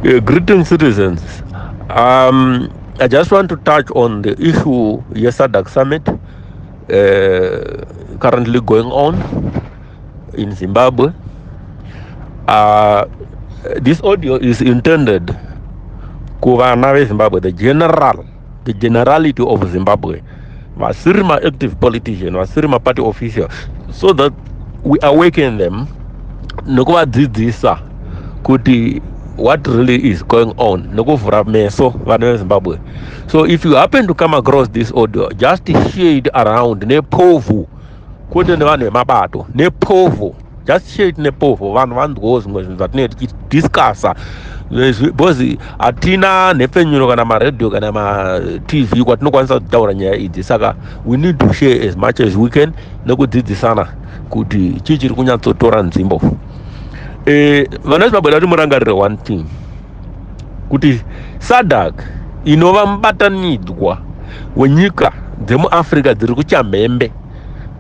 Greetings, citizens. I just want to touch on the issue yeSADC summit currently going on in Zimbabwe. This audio is intended kuvana veZimbabwe, the generality of Zimbabwe, vasiri ma-active politician, vasiri ma-party official, so that we awaken them nekuvadzidzisa kuti what really is going on, nekuvhura meso vana veZimbabwe. So if you happen to come across this audio, just share it around nepovhu, kwete nevanhu vemabato, nepovhu. Just share it nepovhu, vanhu vanzwewo zvimwe zvinhu zvatinenge tichidiscussa, because hatina nhepfenyuro kana maredhiyo kana maTV kwatinokwanisa kutaura nyaya idzi. Saka we need to share as much as we can nekudzidzisana kuti chii chiri kunyatsotora nzvimbo. Vana veZimbabwe, dati murangarire one thing, kuti SADC inova mubatanidzwa wenyika dzemuAfrica dziri kuchamhembe,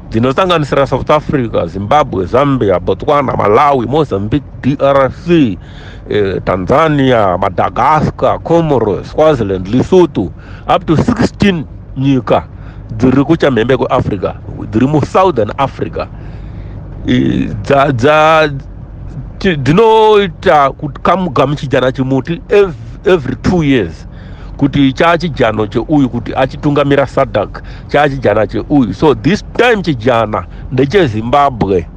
dzinosanganisira South Africa, Zimbabwe, Zambia, Botswana, Malawi, Mozambique, DRC, Tanzania, Madagascar, Comoros, Swaziland, Lesotho, up to 16 nyika dziri kuchamhembe kweAfrica, dziri muSouthern Africa, dzinoita kamugamuchidzana chimuti every 2 years, kuti chaachijano cheuyu kuti achitungamira SADC, chaachijana cheuyu. So this time chijana ndecheZimbabwe,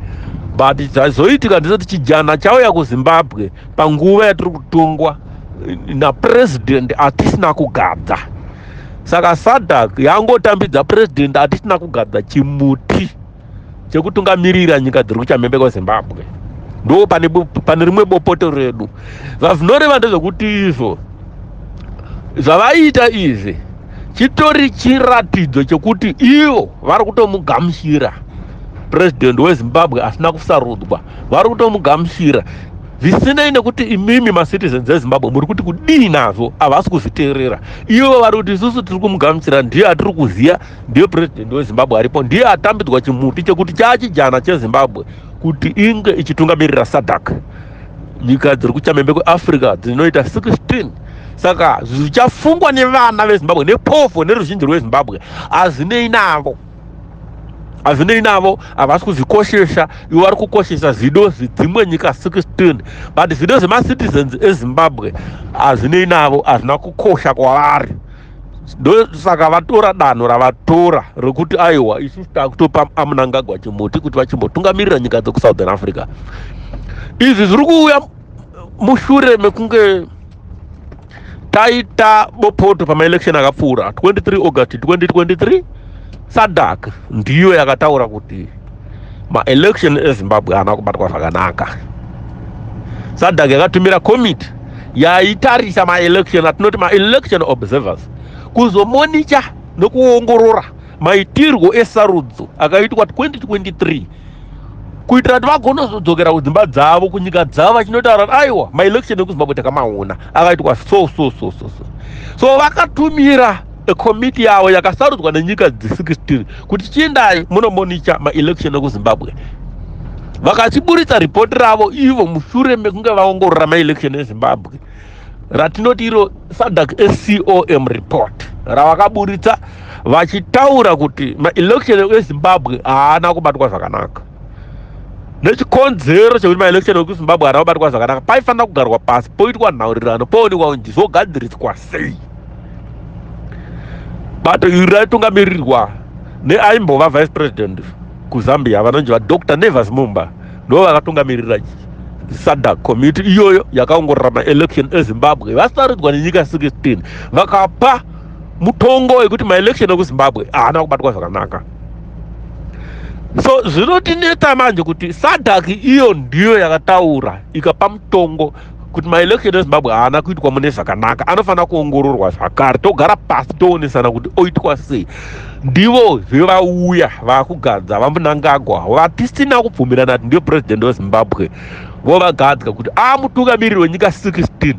but zvazoitika ndezvekuti chijana chauya kuZimbabwe panguva yatiri kutongwa napurezidendi atisina kugadza. Saka SADC yangotambidza purezidendi atisina kugadza chimuti chekutungamirira nyika dziri kuchamhembe kweZimbabwe. Ndo pane rimwe bopoto redu. Zvazvinoreva ndezvekuti izvo zvavaita izvi chitori chiratidzo chekuti ivo vari kutomugamuchira purezidendi weZimbabwe asina kusarudzwa. Vari kutomugamuchira zvisinei nekuti imimi macitizens eZimbabwe muri kuti kudii nazvo. Havasi kuzviteerera. Ivo vari kuti isusu tiri kumugamuchira, ndiye atiri kuziva, ndiye purezidendi weZimbabwe aripo, ndiye atambidzwa chimuti chekuti chaachijana cheZimbabwe kuti inge ichitungamirira SADC, nyika dziri kuchamhembe kweAfrica dzinoita 16. Saka zvichafungwa nevana veZimbabwe nepovho neruzhinji rweZimbabwe hazvinei navo, hazvinei navo, havasi kuzvikoshesha. Ivo vari kukoshesa zvido zvedzimwe nyika 16, but zvido zvemacitizens eZimbabwe hazvinei navo, hazvina kukosha kwavari. Ndosaka vatora danho ravatora rekuti aiwa, isusu takutopa aMnangagwa chimuti kuti vachimbotungamirira nyika dzekuSouthern Africa. Izvi zviri kuuya mushure mekunge taita bopoto pamaelection akapfuura 23 August 2023. SADC ndiyo yakataura kuti maelection eZimbabwe haana kubatwa zvakanaka. SADC yakatumira komiti yaitarisa maelection, atinoti maelection observers, kuzomonitor nekuongorora maitirwo esarudzo akaitwa 2023, kuitira kuti vagonozodzokera kudzimba dzavo, kunyika dzavo, vachinotaura kuti aiwa, maelection ekuZimbabwe takamaona akaitwa so so so so so. So vakatumira komiti yavo yakasarudzwa nenyika dzi16 kuti chiendai munomonitor maelection ekuZimbabwe. Vakachiburitsa ripoti ravo ivo mushure mekunge vaongorora maelection eZimbabwe, ratinoti iro SADC SCOM report, ravakaburitsa vachitaura kuti maelection eZimbabwe haana kubatwa zvakanaka. Nechikonzero chekuti maelection ekuZimbabwe haana kubatwa zvakanaka, paifanira kugarwa pasi, poitwa nhaurirano, poonekwa kuti zvogadziriswa sei. Bato iri raitungamirirwa neaimbova vice president kuZambia, vanonzi vaDr Nevers Mumba. Ndo vakatungamirira SADC committee iyoyo yakaongorora maelection eZimbabwe, vasarudzwa nenyika 16. Vakapa mutongo wekuti maelection ekuZimbabwe haana kubatwa zvakanaka. So zvinotinetsa manje kuti SADC iyo ndiyo yakataura ikapa mutongo kuti maelection eZimbabwe haana kuitwa mune zvakanaka, anofanira kuongororwa zvakare, togara pasi toonesana kuti oitwa sei. Ndivo zvevauya vakugadza vaMnangagwa, vatisina kubvumirana kuti ndiyo purezidendi weZimbabwe, vovagadzwa kuti amutungamiriri wenyika 16.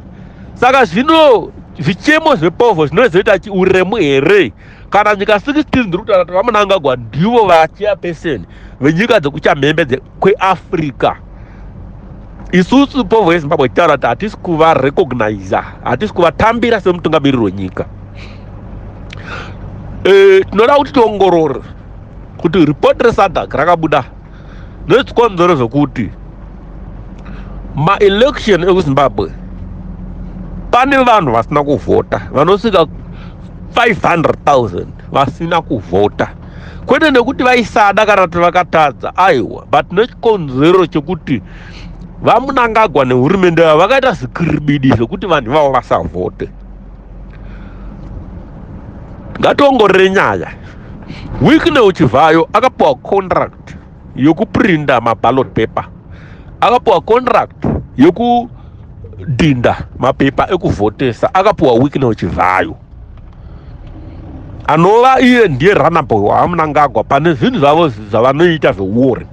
Saka zvino zvichemo zvepovho zvinozoita uremu here kana nyika 16 dziri kutaura kuti vaMnangagwa ndivo vachairperson venyika dzekuchamhembe kweAfrica? Isusu povho yeZimbabwe tichitaura kuti hatisi kuvarecogniza, hatisi kuvatambira semutungamiriri wenyika. Tinoda kuti tiongorore kuti ripoti reSADC rakabuda nezvikonzero zvekuti maelection ekuZimbabwe pane vanhu vasina kuvhota vanosvika 500,000 vasina kuvhota, kwete nekuti vaisada kana kuti vakatadza, aiwa, but nechikonzero chekuti vaMnangagwa nehurumende yavo vakaita zvikiribidi zvekuti vanhu ivavo vasavhote. Ngationgorore nyaya. Wicknell Chivayo akapiwa contract yekuprinda maballot paper, akapiwa contract yekudhinda mapepa ekuvhotesa, akapiwa Wicknell Chivayo, anova iye ndiye runner-boy waMnangagwa pane zvinhu zvavo zvavanoita zveuori.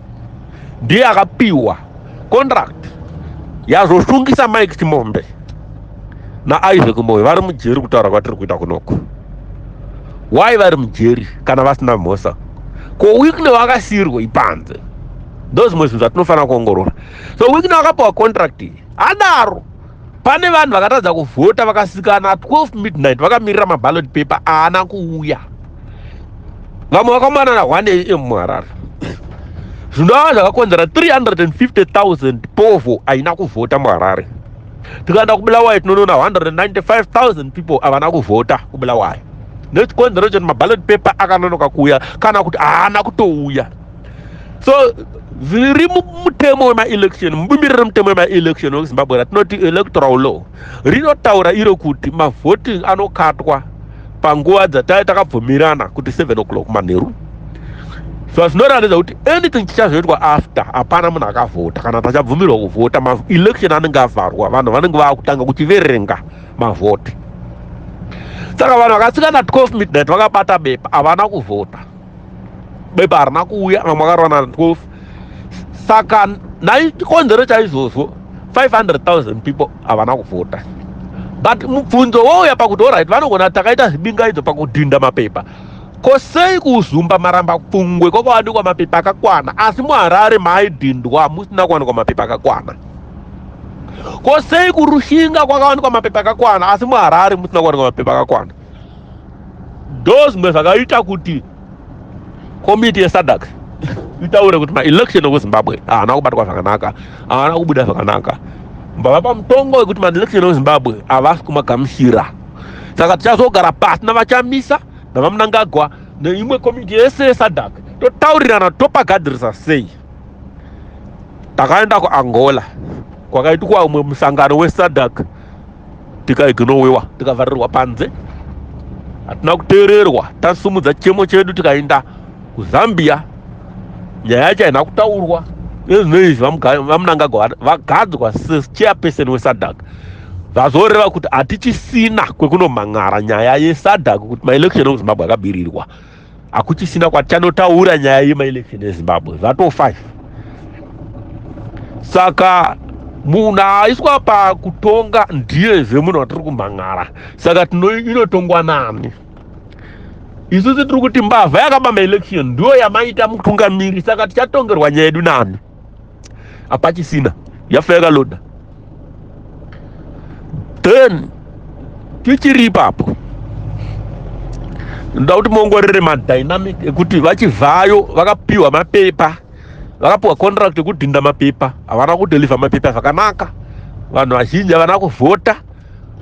Ndiye akapiwa contract yazosungisa Mike Chimombe naIsaac Moyo, vari mujeri kutaura kwatiri kuita kunoko. Why vari mujeri kana vasina mhosva? Ko Wicknell akasiyirwa ipanze? Ndo zvimwe zvinhu zvatinofanira kuongorora. So Wicknell akapiwa contract iyi, adaro pane vanhu vakatadza kuvhota, vakasikana 12 midnight vakamirira maballot paper, haana kuuya. Vamwe vakamwana na1 am muHarare. Zvinova zvakakonzera 350 000 povho haina kuvhota muHarare. Tikaenda kuBulawayo, tinonoona 195 000 people havana kuvhota kuBulawayo nechikonzero choti maballot paper akanonoka kuuya kana kuti haana kutouya. So zviri mumutemo wemaelection, mubumbiro remutemo wemaelection wekuZimbabwe ratinoti electoral law, rinotaura iro kuti mavoting anokatwa panguva dzatai takabvumirana kuti 7 o'clock manheru. So zvinoratidza kuti anything chichazoitwa after, hapana munhu akavhota kana tachabvumirwa kuvhota. Maelection anenge avharwa, vanhu vanenge vaakutanga kuchiverenga mavhoti. Saka vanhu vakasvika na12 midnight vakabata bepa, havana kuvhota, bepa harina kuuya. Vamwe vakarova na12. Saka naichikonzero chaizvozvo 500 000 people havana kuvhota. But mubvunzo wouya pakuti, alright, vanogona takaita zvibingaidzo pakudhinda mapepa, ko sei kuZumba maramba pfungwe kwakawanikwa mapepa akakwana, asi muHarare maaidhindwa musina kuwanikwa mapepa akakwana? Ko sei kuRushinga kwakawanikwa mapepa akakwana, asi muHarare musina kuwanikwa mapepa akakwana? Ndo zvimwe zvakaita kuti komiti yeSADC itaure kuti maelection ekuZimbabwe haana kubatwa zvakanaka, haana kubuda zvakanaka. Mbava pamutongo wekuti maelection ekuZimbabwe havasi kumagamuchira. Saka tichazogara pasi navaChamisa navaMnangagwa neimwe komiti yese yeSADC, totaurirana topagadzirisa sei. Takaenda kuAngola kwakaitwa umwe musangano weSADC, tikaignowewa, tikavharirwa panze, hatina kuteererwa. Tasumudza chemo chedu, tikaenda kuZambia, nyaya yacho haina kutaurwa. Nezvino izvi vaMnangagwa vagadzwa sechairperson weSADC, zvazoreva kuti hatichisina kwekunomhan'ara nyaya yeSADC kuti maelection ekuZimbabwe akabirirwa. Hakuchisina kwatichanotaura nyaya yemaelection eZimbabwe, zvato5. Saka munhu aiswa pakutonga ndiyezve munhu watiri kumhan'ara. Saka inotongwa nani? Isusu tiri kuti mbavha yakaba maelection ndiyo yamaita mutungamiri. Saka tichatongerwa nyaya yedu nani? Hapachisina, yafa yakaloda. Then tichiri ipapo, ndoda kuti muongorere madynamic ekuti vaChivhayo vakapiwa mapepa, vakapiwa contract yekudhinda mapepa, havana kudeliver mapepa zvakanaka. Vanhu vazhinji havana kuvhota,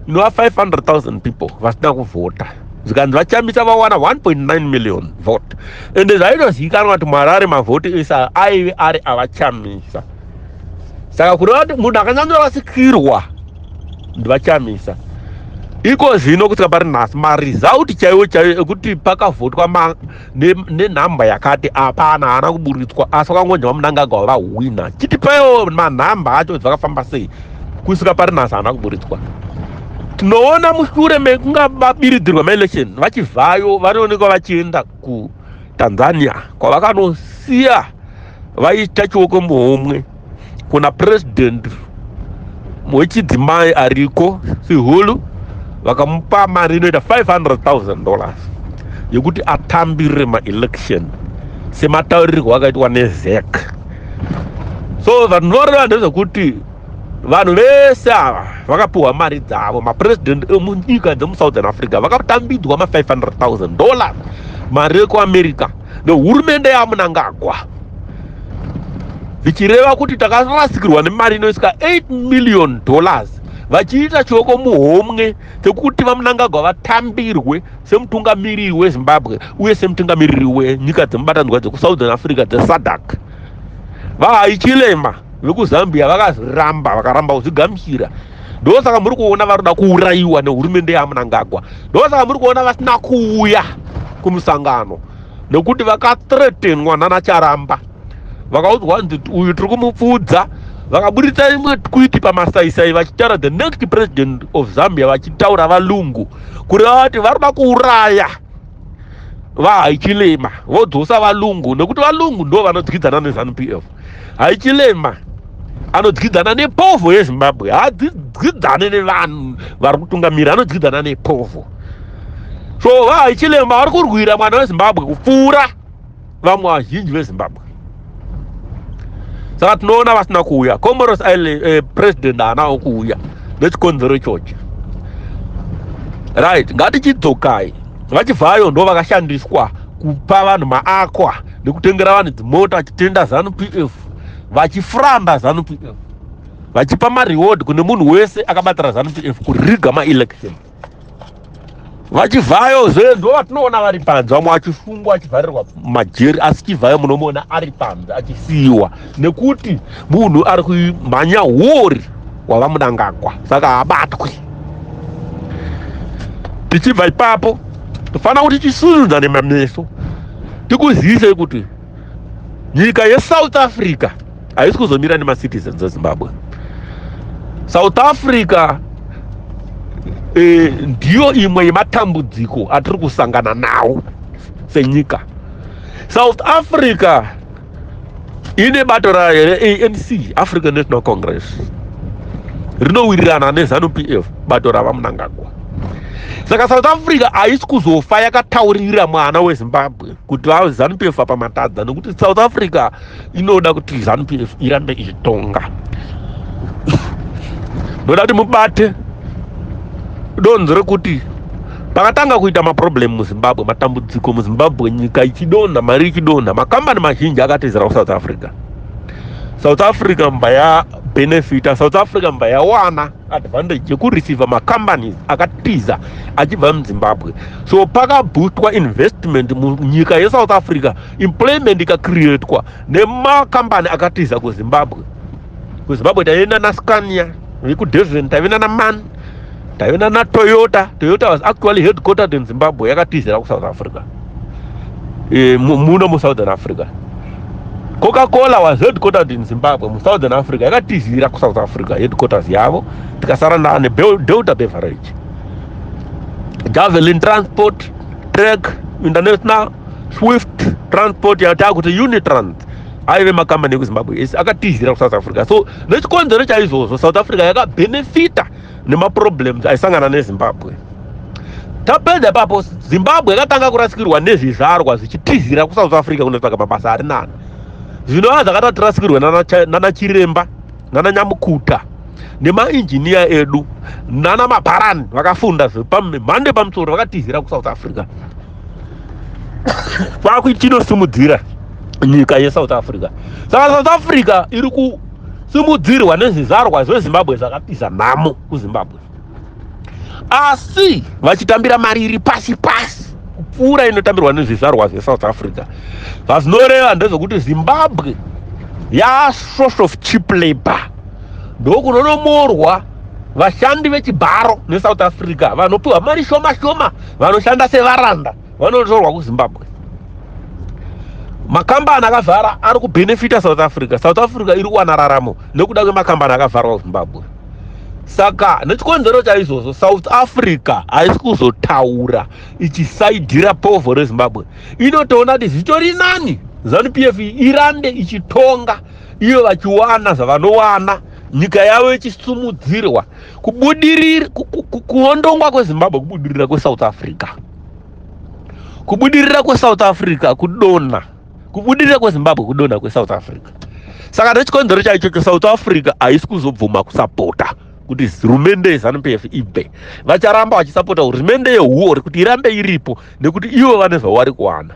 inova 500 000 people vasina kuvhota. Zvikanzi vaChamisa vawana 1.9 million vote, ende zvaitozivikanwa kuti muHarare mavhoti ese aive ari avaChamisa. Saka kureva kuti munhu akanyanyorasikirwa ndivaChamisa. Iko zvino kusvika pari nhasi, maresult chaiwo chaiwo ekuti pakavhotwa nenhamba yakati hapana, haana kuburitswa, asi vakangonzi vaMnangagwa vahwina. Chitipaiwo manhamba acho, zvakafamba sei? Kusvika pari nhasi haana kuburitswa. Tinoona mushure mekunga vabiridzirwa maelection, vaChivhayo vanoonekwa vachienda kuTanzania kwavakanosiya vaita chioko muhomwe kuna president wechidzimai ariko, Suluhu. Vakamupa mari inoita $500,000 yekuti atambire maelection semataurirwo akaitwa neZEC. So zvandinoreva ndezvekuti Vanhu vese ava vakapiwa mari dzavo, mapresident emunyika dzemuSouthern Africa vakatambidzwa ma$500,000 mari yekuAmerica nehurumende yaMunangagwa, zvichireva kuti takarasikirwa nemari inoisika $8 million vachiita chioko muhomwe sekuti vaMunangagwa vatambirwe semutungamiriri weZimbabwe uye semutungamiriri wenyika dzemubatanidzwa dzekuSouthern Africa, dzeSADC. VaHichilema vekuZambia vakazviramba, vakaramba kuzvigamuchira. Ndosaka muri kuona vari kuda kuurayiwa nehurumende yaMunangagwa. Ndosaka muri kuona vasina kuuya kumusangano, nekuti vakathreatenwa nana Charamba. Vakaudzwa kunzi uyu tiri kumupfudza. Vakaburitsa imwe tweet pamasaisai vachitaura the next president of Zambia, vachitaura vaLungu, kureva kuti vari kuda kuuraya vaHichilema vodzosa vaLungu, nekuti vaLungu ndo vanodyidzana neZANU PF. Hichilema anodyidzana nepovho yeZimbabwe, haadyidzane nevanhu vari kutungamira, anodyidzana nepovho. So vaHichilema vari kurwira mwana weZimbabwe kupfuura vamwe vazhinji veZimbabwe. Saka tinoona vasina kuuya. Comoros Island president haanawo kuuya nechikonzero ichochi. Right, ngatichidzokai. VaChivhayo ndo vakashandiswa kupa vanhu maakwa nekutengera vanhu dzimota, vachitenda ZANU PF, vachiframba ZANU PF, vachipa mareward kune munhu wese akabatira ZANU PF kuriga maelection. VaChivhayo zve ndo vatinoona vari panze, vamwe vachifungwa, vachivharirwa majeri, asi Chivhayo munomuona ari panze achisiyiwa nekuti munhu ari kumhanya huori hwavaMunangagwa, saka haabatwi. Tichibva ipapo, tofanira kuti tisununza nemameso tikuzivisei kuti nyika yeSouth Africa haisi kuzomira nemacitizens eZimbabwe. South Africa ndiyo imwe yematambudziko atiri kusangana nawo senyika. South Africa ine bato rayo reANC, African National Congress, rinowirirana neZANU PF, bato ravaMunangagwa. Saka South Africa haisi kuzofa yakataurira mwana weZimbabwe kuti vaZANU PF apamatadza, nekuti South Africa inoda kuti ZANU PF irambe ichitonga. Ndoda kuti mubate donzo rekuti pakatanga kuita maproblem muZimbabwe, matambudziko muZimbabwe, nyika ichidonha, mari ichidonha, makambani mazhinji akatizira kuSouth Africa. South Africa mba yabenefita, South Africa mba yawana advantage yekureceiva macompanies akatiza achibva muZimbabwe. So pakaboostwa investment munyika yeSouth Africa, employment ikacreatwa nemakambani akatiza kuZimbabwe. KuZimbabwe taienda naScania vekuDevon, taienda naMAN, taienda naToyota. Toyota was actually headquartered in Zimbabwe, yakatizira kuSouth Africa, muno muSouthern Africa. Coca-Cola was headquartered in Zimbabwe, muSouthern Africa, yakatizira kuSouth Africa headquarters yavo, tikasara nane Delta Beverage, Javelin Transport, Trek International, Swift Transport yatakuti Unitrans, aive makambani ekuZimbabwe ese akatizira kuSouth Africa. So nechikonzero chaizvozvo, South Africa yakabhenefita nemaproblems aisangana neZimbabwe. Tapedza ipapo, Zimbabwe yakatanga kurasikirwa nezvizvarwa zvichitizira kuSouth Africa kunotsvaga mabasa ari nani, zvinova zvakata tirasikirwe nana chiremba, nana nyamukuta, nemainjiniya edu, nana mabharani vakafunda zvepamhando yepamusoro vakatizira kuSouth Africa, kwakuchinosimudzira nyika yeSouth Africa. Saka South Africa iri kusimudzirwa nezvizvarwa zveZimbabwe zvakatiza nhamo kuZimbabwe, asi vachitambira mari iri pasi pasi kupfuura inotambirwa nezvizvarwa zveSouth Africa. Zvazvinoreva ndezvekuti Zimbabwe yasource of cheap labor, ndokunonomorwa vashandi vechibharo neSouth Africa vanopiwa mari shoma shoma, vanoshanda sevaranda, vanotorwa kuZimbabwe. Makambani akavhara ari kubhenefita South Africa. South Africa iri kuwana raramo nekuda kwemakambani akavharwa kuZimbabwe. Saka nechikonzero chaizvozvo, South Africa haisi kuzotaura ichisaidhira povho reZimbabwe. Inotoona kuti zvitori nani ZANU PF irambe ichitonga, iyo vachiwana zvavanowana, nyika yavo ichisumudzirwa. Kubudirira, kuondongwa kweZimbabwe kubudirira kweSouth Africa, kubudirira kweSouth Africa kudonha, kubudirira kweZimbabwe kudonha kweSouth Africa. Saka nechikonzero chaichocho, South Africa haisi kuzobvuma kusapota kuti hurumende yeZANU PF ibve. Vacharamba vachisapota hurumende yehuori kuti irambe iripo, nekuti ivo vane zvavari kuwana.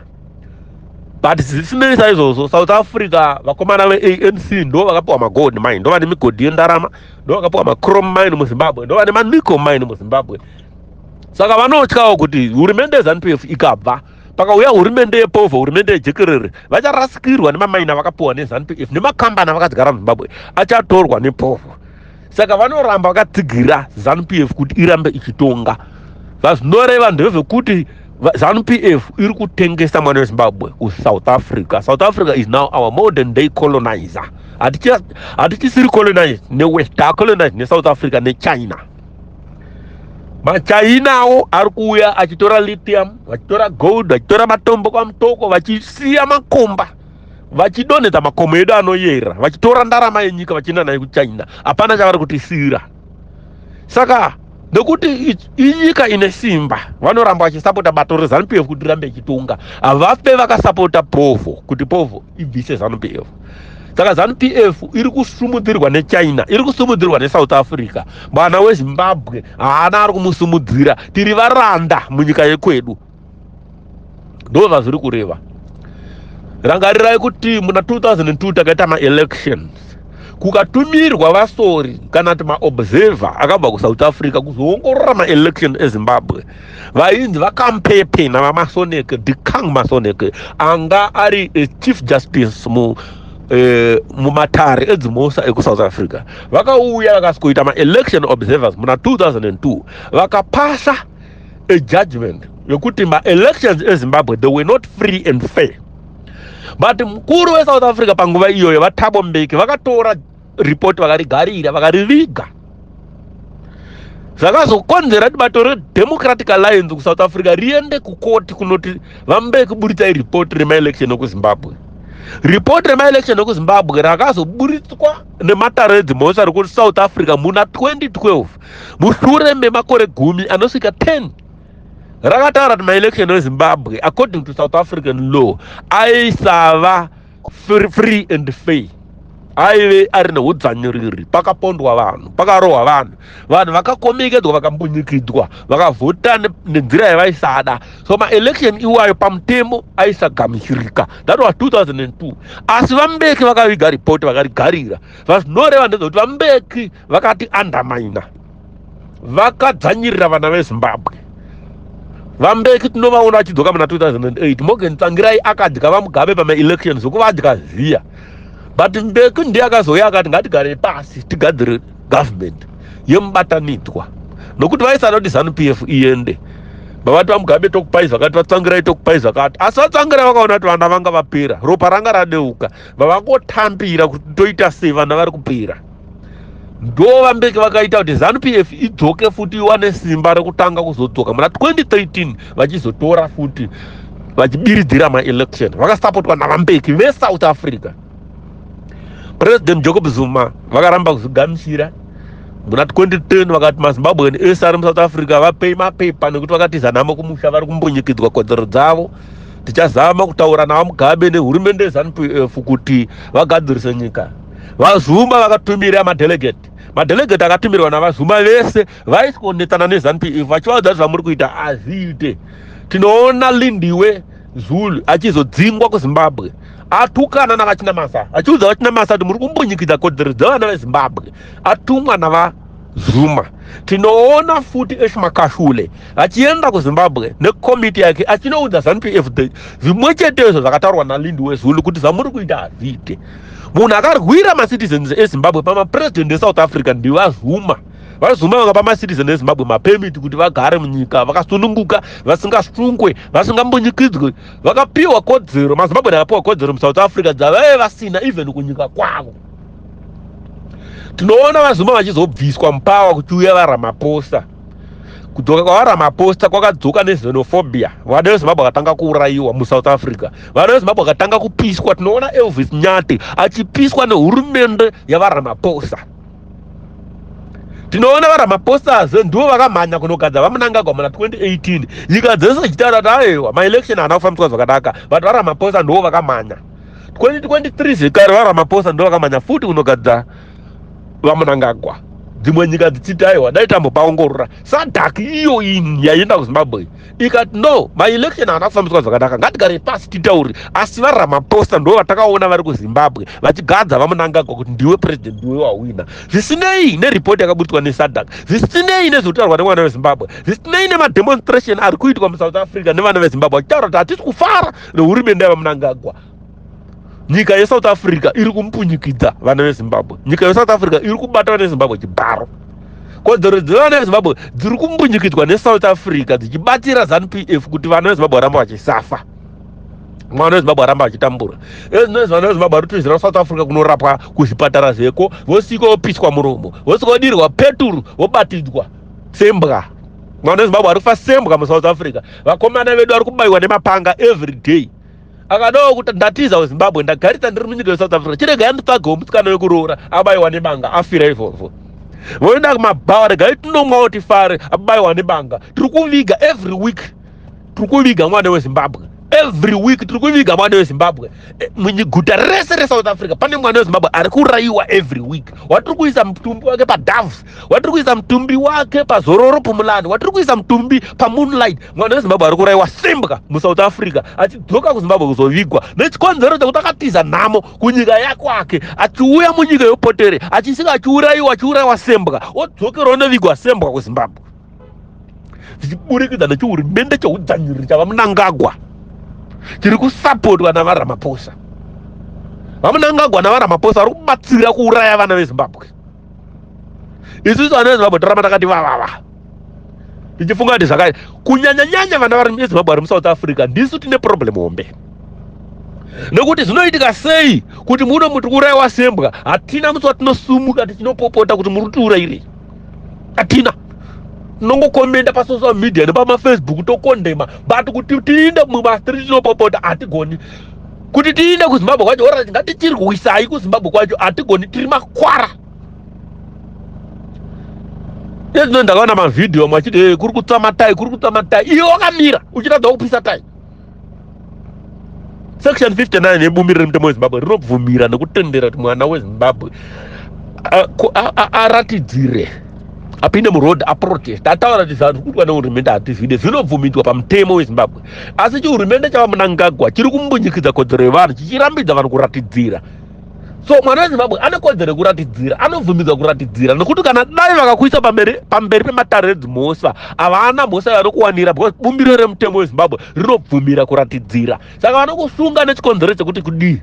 But zvisinei saizvozvo, South Africa, vakomana veANC ndo vakapiwa magold mine, ndo vane migodhi yendarama, ndo vakapiwa machrome mine muZimbabwe, ndo vane manickel mine muZimbabwe. Saka vanotyawo kuti hurumende yeZANU PF ikabva, pakauya hurumende yepovho, hurumende yejekerere, vacharasikirwa nemamaini avakapiwa neZANU PF, nemakambani avakadyara muZimbabwe achatorwa nepovho. Saka vanoramba vakatsigira ZANU PF kuti irambe ichitonga. Zvazvinoreva ndezvekuti ZANU PF iri kutengesa mwana weZimbabwe kuSouth Africa. South Africa is now our modern day colonizer. Hatichisiri colonized newest, tacolonized neSouth Africa neChina. MaChinawo ari kuuya achitora lithium, vachitora gold, vachitora matombo kwaMutoko, vachisiya makomba, vachidonhedza makomo edu anoyera, vachitora ndarama yenyika vachienda nayo kuChina. Hapana chavari kutisiyira. Saka nekuti inyika ine simba, vanoramba vachisapota bato reZANU PF kuti rirambe ichitonga. Havafe vakasapota povho kuti povho ibvise ZANU PF. Saka ZANU PF iri kusumudzirwa neChina, iri kusumudzirwa neSouth Africa. Mwana weZimbabwe haana ari kumusumudzira. Tiri varanda munyika yekwedu, ndo zvazviri kureva. Rangarirai kuti muna 2002 takaita maelections, kukatumirwa vasori kana kuti maobserver akabva kuSouth Africa kuzoongorora maelection eZimbabwe, vainzi vaKampepe navaMasoneke, Dikgang Masoneke, anga ari chief justice mu mumatare edzimhosva ekuSouth Africa. Vakauya vakasikoita maelection observers muna 2002, vakapasa a judgment yekuti maelections eZimbabwe, they were not free and fair. But mukuru weSouth Africa panguva iyoyo, vaThabo Mbeki, vakatora ripoti vakarigarira, vakariviga. Zvakazokonzera kuti bato reDemocratic Alliance kuSouth Africa riende kukoti kunoti, "VaMbeki, buritsai ripoti remaelection ekuZimbabwe." Ripoti remaelection ekuZimbabwe rakazoburitswa nematare edzimhosva rekuSouth Africa muna 2012, mushure memakore 10 anosvika 10. Rakataura kuti maelection eZimbabwe, according to South African law, aisava free and fair, aive ari neudzvanyiriri. Pakapondwa vanhu, pakarohwa vanhu, vanhu vakakomekedzwa, vakambunyikidzwa, vakavhota nenzira yavaisada. So maelection iwayo pamutemo aisagamuchirika. That was 2002. Asi VaMbeki vakaviga ripoti, vakarigarira. Zvazvinoreva ndezvekuti VaMbeki vakati undermina, vakadzvanyirira vana veZimbabwe. VaMbeki tinovaona vachidzoka muna 2008. Morgan Tsvangirai akadya VaMugabe pamaelection zvokuvadya ziya, but Mbeki ndiye akazouya akati, "Ngatigare pasi tigadzire government yemubatanidzwa," nokuti vaisada kuti ZANU PF iende. Vavati, "VaMugabe, tokupai zvakati, vaTsvangirai, tokupai zvakati." Asi vaTsvangirai vakaona kuti vana vanga vapera, ropa ranga radeuka, vavangotambira kuti toita sei, vana vari kupera. Ndo VaMbeki vakaita kuti ZANU PF idzoke futi, iwane simba rekutanga kuzodzoka muna 2013, vachizotora futi, vachibiridzira maelection, vakasapotwa navaMbeki veSouth Africa. President Jacob Zuma vakaramba kuzvigamuchira. Muna 2010 vakati maZimbabwean ese ari muSouth Africa vapei mapepa, nekuti vakatiza nhamo kumusha, vari kumbunyikidzwa kodzero dzavo. Tichazama kutaura navaMugabe nehurumende yeZANU PF kuti vagadzirise nyika. VaZuma vakatumira madelegate. Madelegate akatumirwa navaZuma vese vaisonetsana neZANU PF, vachivaudza kuti zvamuri kuita hazviite. Tinoona Lindiwe Zulu achizodzingwa kuZimbabwe, atukana navaChinamasa, achiudza vaChinamasa kuti muri kumbunyikidza kodzero dzevana veZimbabwe, atumwa navaZuma. Tinoona futi Ace Magashule achienda kuZimbabwe nekomiti yake, achinoudza ZANU PF zvimwe chetezvo zvakataurwa naLindiwe Zulu, kuti zvamuri kuita hazviite. Munhu akarwira macitizens eZimbabwe pamapurezidendi eSouth Africa ndivaZuma. VaZuma vakapa macitizen eZimbabwe mapermit kuti vagare munyika vakasununguka, vasingasungwe, vasingambunyikidzwe. Vakapiwa kodzero, maZimbabwe akapiwa kodzero muSouth Africa dzavaive vasina even kunyika kwavo. Tinoona VaZuma vachizobviswa mupower, kuchiuya vaRamaphosa. Kudzoka kwavaRamaphosa kwakadzoka nexenophobia. Vana veZimbabwe vakatanga kuurayiwa muSouth Africa, vana veZimbabwe vakatanga kupiswa. Tinoona Elvis Nyathi achipiswa nehurumende yavaRamaphosa. Tinoona vaRamaphosazve ndivo vakamhanya kunogadza vaMnangagwa muna 2018, nyika dzese dzichitaura kuti aiwa, maelection haana kufambiswa zvakanaka, but vaRamaphosa ndivo vakamhanya. 2023 zvekare vaRamaphosa ndo vakamhanya futi kunogadza vaMnangagwa, dzimwe nyika dzichiti aiwa, dai tambopaongorora. SADC iyo iyi yaienda kuZimbabwe ikati no, maelection haana kufambiswa zvakanaka, ngatigare pasi titauri. Asi vaRamaphosa ndo vatakaona vari kuZimbabwe vachigadza vaMnangagwa kuti ndiwe president, ndiwe wawina, zvisinei neripoti yakaburitswa neSADC, zvisinei nezvekutaurwa nemwana weZimbabwe, zvisinei nemademonstration ari kuitwa muSouth Africa nevana veZimbabwe vachitaura kuti hatisi kufara nehurumende yavaMnangagwa. Nyika yeSouth Africa iri kumbunyikidza vana veZimbabwe. Nyika yeSouth Africa iri kubata vana veZimbabwe chibharo. Kodzero dzevana veZimbabwe dziri kumbunyikidzwa neSouth Africa dzichibatira ZANU PF kuti vana veZimbabwe varamba vachisafa, mwana weZimbabwe aramba achitambura. Ezvinozvi vana veZimbabwe vari kutizira South Africa kunorapwa kuzvipatara zveko, vosvika vopiswa muromo, vosvika vodirwa peturu, vobatidzwa sembwa. Mwana weZimbabwe ari kufa sembwa muSouth Africa. Vakomana vedu vari kubayiwa nemapanga every day. Akadawo kuti ndatiza kuZimbabwe, ndagarisa ndiri munyika yeSouth Africa, chiregai nditsvagewo musikana wekuroora, abayiwa nebanga, afira izvozvo. Voenda kumabhawa, regai tinomwawo tifare, abayiwa nebanga. Tiri kuviga every week, tiri kuviga mwana weZimbabwe every week, tiri kuviga mwana weZimbabwe. Muguta rese reSouth Africa pane mwana weZimbabwe ari kurayiwa every week, watiri kuisa mutumbi wake paDoves, watiri kuisa mutumbi wake paZororo Phumulani, watiri kuisa mutumbi paMoonlight. Mwana weZimbabwe ari kurayiwa sembwa muSouth Africa, achidzoka kuZimbabwe kuzovigwa nechikonzero chekuti akatiza nhamo kunyika yakwake, achiuya munyika yopotere, achisvika achiurayiwa, achiurayiwa sembwa, odzokera onovigwa sembwa kuZimbabwe, zvichiburikidza nechihurumende cheudzvanyiriri chavaMnangagwa chiri kusapotwa navaRamaphosa. VaMnangagwa navaRamaphosa vari kubatsira kuuraya vana veZimbabwe. Isusu vana veZimbabwe toramba takati vavava, tichifunga kuti zvakai. Kunyanyanyanya vana vari veZimbabwe vari muSouth Africa, ndisu tine problem hombe, nekuti zvinoitika sei kuti muno muti kuurayiwa sembwa, hatina musi watinosumuka tichinopopota kuti muri kutiurayirei? Hatina. Tinongokomenda pasocial media nepamafacebook, tokondema, but kuti tiinde mumastreet tinopopota, hatigoni. Kuti tiinde kuZimbabwe kwacho, ora ngatichirwisai kuZimbabwe kwacho, hatigoni, tiri makwara. Ezvino ndakaona mavhidhiyo machiti, "Eh, kuri kutsva matai, kuri kutsva matai." Iwe wakamira uchiratidza kupisa tai. Section 59 yebumbiro remutemo weZimbabwe rinobvumira nekutendera kuti mwana weZimbabwe aratidzire, apinde muroad, aprotest, ataura kuti zvari kuitwa nehurumende hatizvide. Zvinobvumidzwa pamutemo weZimbabwe. Asi chihurumende chavaMnangagwa chiri kumbunyikidza kodzero yevanhu, chichirambidza vanhu kuratidzira. So mwana weZimbabwe ane kodzero yekuratidzira, anobvumidzwa kuratidzira, nekuti kana dai vakakuisa pamberi pematare edzimhosva, havana mhosva yavanokuwanira, because bumbiro remutemo weZimbabwe rinobvumira kuratidzira. Saka vanokusunga nechikonzero chekuti kudii?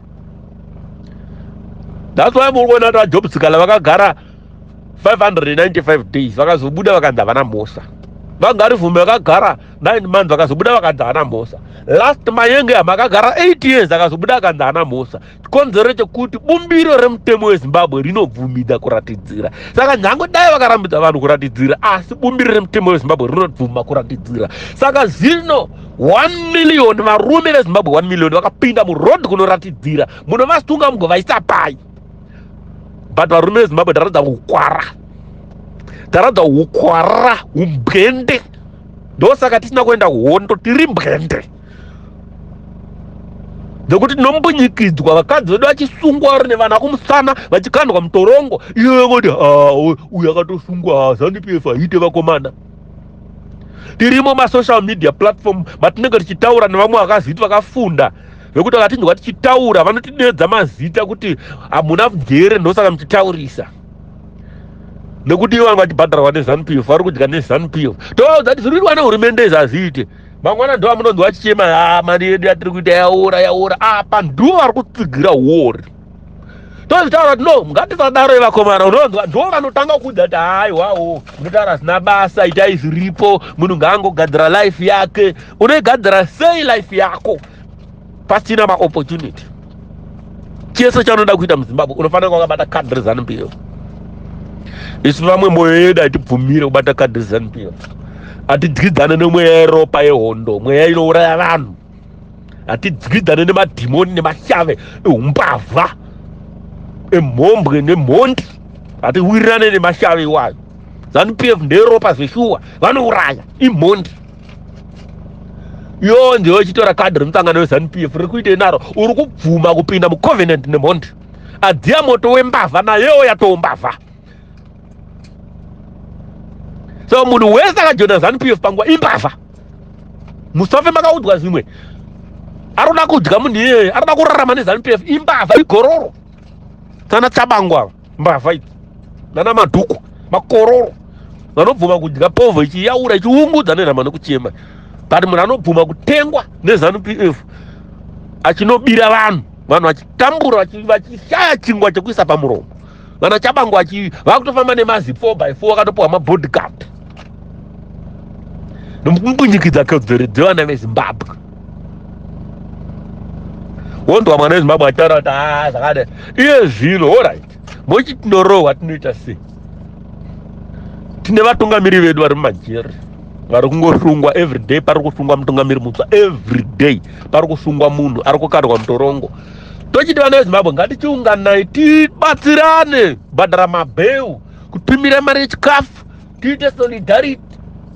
That's why muri kuona kuti vaJob Sikhala vakagara 595 days, vakazobuda vakanzi havana mhosva. VaNgarivhume vakagara 9 months, vakazobuda vakanzi havana mhosva. Last Mayenge makagara 8 years, akazobuda akanzi haana mhosva. Chikonzero chekuti bumbiro remutemo weZimbabwe rinobvumidza kuratidzira. Saka nyange dai vakarambidza vanhu kuratidzira, asi bumbiro remutemo weZimbabwe rinobvuma kuratidzira. Saka zvino 1 million varume veZimbabwe, 1 million vakapinda muroad kunoratidzira, munovasunga mugovaisa pai? But varume veZimbabwe taratidza ukwara, taratidza ukwara, umbwende. Ndosaka tisina kuenda hondo, tiri mbwende, nekuti tinombunyikidzwa, vakadzi vedu vachisungwa vari nevana kumusana, vachikandwa mutorongo. Iye ngoti, "Ah, uyu akatosungwa, ZANU PF haite." Vakomana, tirimo masocial media platform matinenge tichitaura nevamwe vakaziti vakafunda, vekuti vakatinzwa tichitaura vanotidedza mazita kuti hamuna njere, ndosaka muchitaurisa, nekuti ivo vange vachibhadharwa neZANU PF, vari kudya neZANU PF. Tovaudza kuti zviri kuitwa nehurumende izvi hazviite. Mangwana ndo vamunonzwa vachichema, "A, mari yedu yatiri kuita yaora, yaora." Apa ndo vari kutsigira uori. Tozvitaura kuti no, ngatisadaro vakomana. Unonzwa ndo vanotanga kuudza kuti haiwawo, munotaura zvisina basa, itai zviripo, munhu ngaangogadzira life yake. Unoigadzira sei life yako pasina maopportunity? Chese chaunoda kuita muZimbabwe unofanira kunge wakabata kadhi reZANU PF. Isu vamwe mwoyo yedu haitibvumire kubata kadhi reZANU PF. Hatidyidzane nemweya yeropa, yehondo, mweya inouraya vanhu. Hatidyidzane nemadhimoni nemashave eumbavha, emhombwe nemhondi. Hatiwirirane nemashave iwayo. ZANU PF nderopa zveshuwa, vanouraya, imhondi. Iwewo ndiwe uchitora kadhi remusangano weZanu PF riri kuitei naro? Uri kubvuma kupinda mucovenant nemhondi. Adziya moto wembavha nayewo yatoo mbavha. So munhu wese akajoina Zanu PF panguva imbavha. Musafe makaudzwa zvimwe. Arikuda kudya munhu iyeye, arikuda kurarama neZanu PF imbavha igororo. Sana Tshabangu ava mbavha idzi. Nana Madhuku makororo vanobvuma kudya povho ichiyaura ichiungudza nenhama nekuchema. But munhu anobvuma kutengwa neZanu PF achinobira vanhu, vanhu vachitambura vachishaya chingwa chekuisa pamuromo. Vana Chabangu vakutofamba nemazi 4x4 vakatopiwa mabodyguard nokumbunyikidza kodzero dzevana veZimbabwe. Wonzwa mwana weZimbabwe achitaura kuti haa zvakadai iye zvino orit mochi tinorohwa tinoita sei? Tine vatungamiri vedu vari mumajeri vari kungosungwa everyday, pari kusungwa mutungamiri mutsva everyday, pari kusungwa munhu ari kukandwa mutorongo. Tochiti vana veZimbabwe ngatichiunganai tibatsirane kubhadhara mabheu, kutumira mari yechikafu, tiite solidarity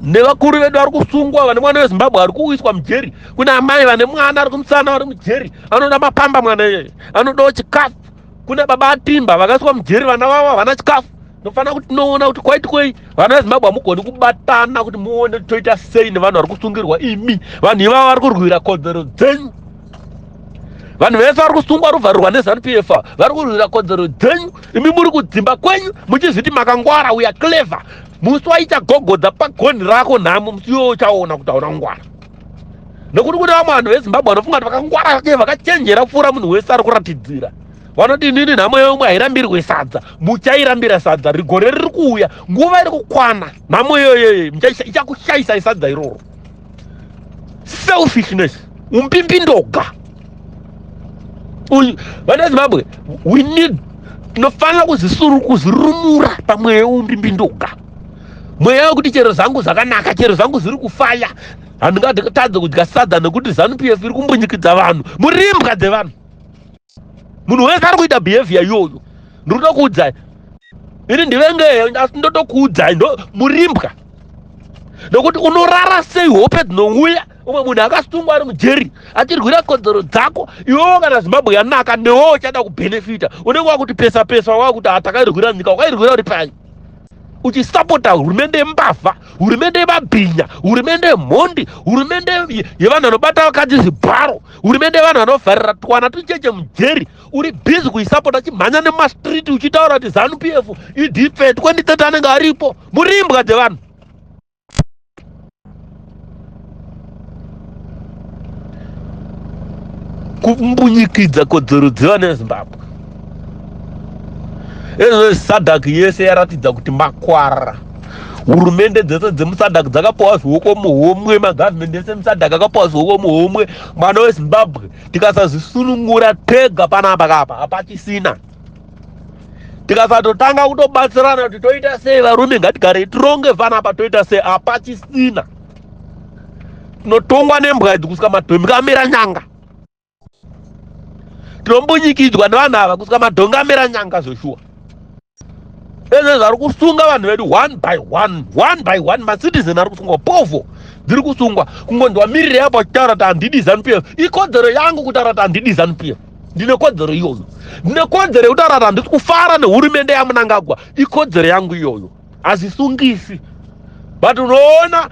nevakuru vedu vari kusungwa, vane mwana weZimbabwe ari kuiswa mujeri. Kune amai vane mwana ari kumusana vari mujeri, anoda mapamba mwana iyeye, anodawo chikafu. Kune baba atimba vakaiswa mujeri, vana vavo havana chikafu. Tinofanira kuti tinoona kuti kwaiti kwei vana veZimbabwe hamugoni kubatana kuti muone toita sei nevanhu vari kusungirwa imi. Vanhu ivava vari kurwira kodzero dzenyu. Vanhu vese vari kusungwa ruvharirwa neZanu PF vari kurwira kodzero dzenyu. Imi muri kudzimba kwenyu muchizviti makangwara, we are clever. Musi waichagogodza pagonhi rako nhamo, musi iwowo uchaona kuti hauna kungwara. Nekuti kune vamwe vanhu veZimbabwe vanofunga kuti vakangwara vake vakachenjera kupfuura munhu wese ari kuratidzira. Vanoti inini nhamo yeumwe hairambirwe sadza, muchairambira sadza rigore riri kuuya, nguva iri kukwana, nhamo iyoyo ichakushayisai sadza iroro. Selfishness, umbimbindoga. Vana veZimbabwe, we need, tinofanira kuzvirumura pamweya weumbimbindoga, mweya wekuti chero zvangu zvakanaka, chero zvangu zviri kufaya, handingatadze kudya sadza nekuti Zanu PF iri kumbunyikidza vanhu. Muri imbwa dzevanhu. Munhu wese ari kuita behavior iyoyo, ndiri kuda kuudzai ini ndivengei, asi ndotokuudzai ndo murimbwa. Nokuti unorara sei hope dzinouya umwe munhu akasungwa ari mujeri achirwira kodzero dzako, iwewo kana Zimbabwe yanaka newewo uchada kubhenefita, unenge wakuti pesa pesa, wakuti hatakairwira nyika, wakairwira uri pai, uchisapota hurumende yembavha, hurumende yemabhinya, hurumende yemhondi, hurumende yevanhu vanobata vakadzi zvibharo, hurumende yevanhu vanovharira twana tucheche mujeri. Uri busy kuisapota uchimhanya nemastreet uchitaura kuti Zanu PF idp 2030 anenge aripo. Muri imbwa dzevanhu. Kumbunyikidza kodzero dzevana veZimbabwe. Ezvo SADC yese yaratidza kuti makwara. Hurumende dzese dzemuSADC dzakapiwa zvioko muhomwe, magavhumendi ese muSADC akapiwa zvioko muhomwe. Mwana weZimbabwe, tikasazvisunungura tega panapa kapa hapachisina. Tikasatotanga kutobatsirana kuti toita sei varume, ngatigarei tironge panapa toita sei, hapachisina. Tinotongwa nembwa idzi kusvika madhongi amera nyanga. Tinombunyikidzwa nevanhu ava kusvika madhongi amera nyanga zveshuwa. Ezvo zvari kusunga vanhu vedu one by one, one by one, macitizen ari kusungwa, povho dziri kusungwa. Kungonzwa mirire yapo achitaura kuti handidi Zanu PF, ikodzero yangu kutaura kuti handidi Zanu PF. Ndine kodzero iyoyo, ndine kodzero yekutaura kuti handisi kufara nehurumende yaMnangagwa, ikodzero yangu iyoyo, hazvisungisi. But unoona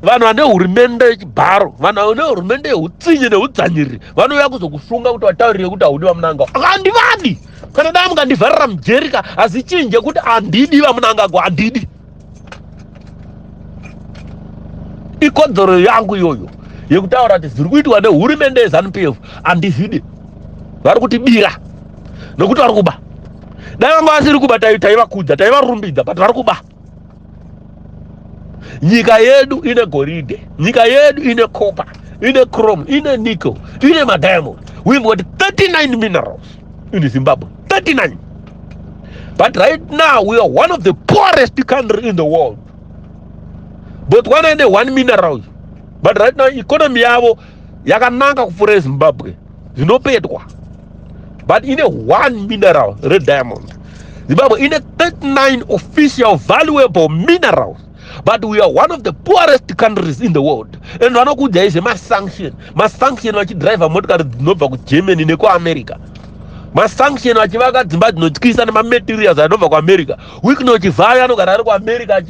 vanhu vane hurumende yechibharo, vanhu vane hurumende yeutsinye neudzanyiriri, vanouya kuzokusunga kuti vataurire kuti haudi vaMnangagwa. Handivadi. Kana dai mukandivharira mujeri ka, hazichinje kuti handidi vaMnangagwa, handidi. Ikodzero yangu iyoyo yekutaura kuti zviri kuitwa nehurumende yeZanu PF handizvidi. Vari kutibira nekuti vari kuba. Dai vanga vasiri kuba taivakudza, taivarumbidza, but vari kuba. Nyika yedu ine goridhe, nyika yedu ine copper, ine chrome, ine nickel, ine madiamond. We've got 39 minerals in Zimbabwe, 39. But right now we are one of the poorest country in the world. Botswana ine 1 mineral, but right now economy yavo yakanaka kupfuura Zimbabwe, zvinopetwa, but ine 1 mineral red diamond. Zimbabwe ine 39 official valuable minerals, But we are one of the poorest countries in the world, and vanokuudzai zvemasanction, masanction, vachidhiraivha motikari dzinobva kuGermany nekuAmerica, masanction, vachivaka dzimba dzinotyisa nemamaterials anobva kuAmerica. Wicknell Chivayo anogara ari kuAmerica.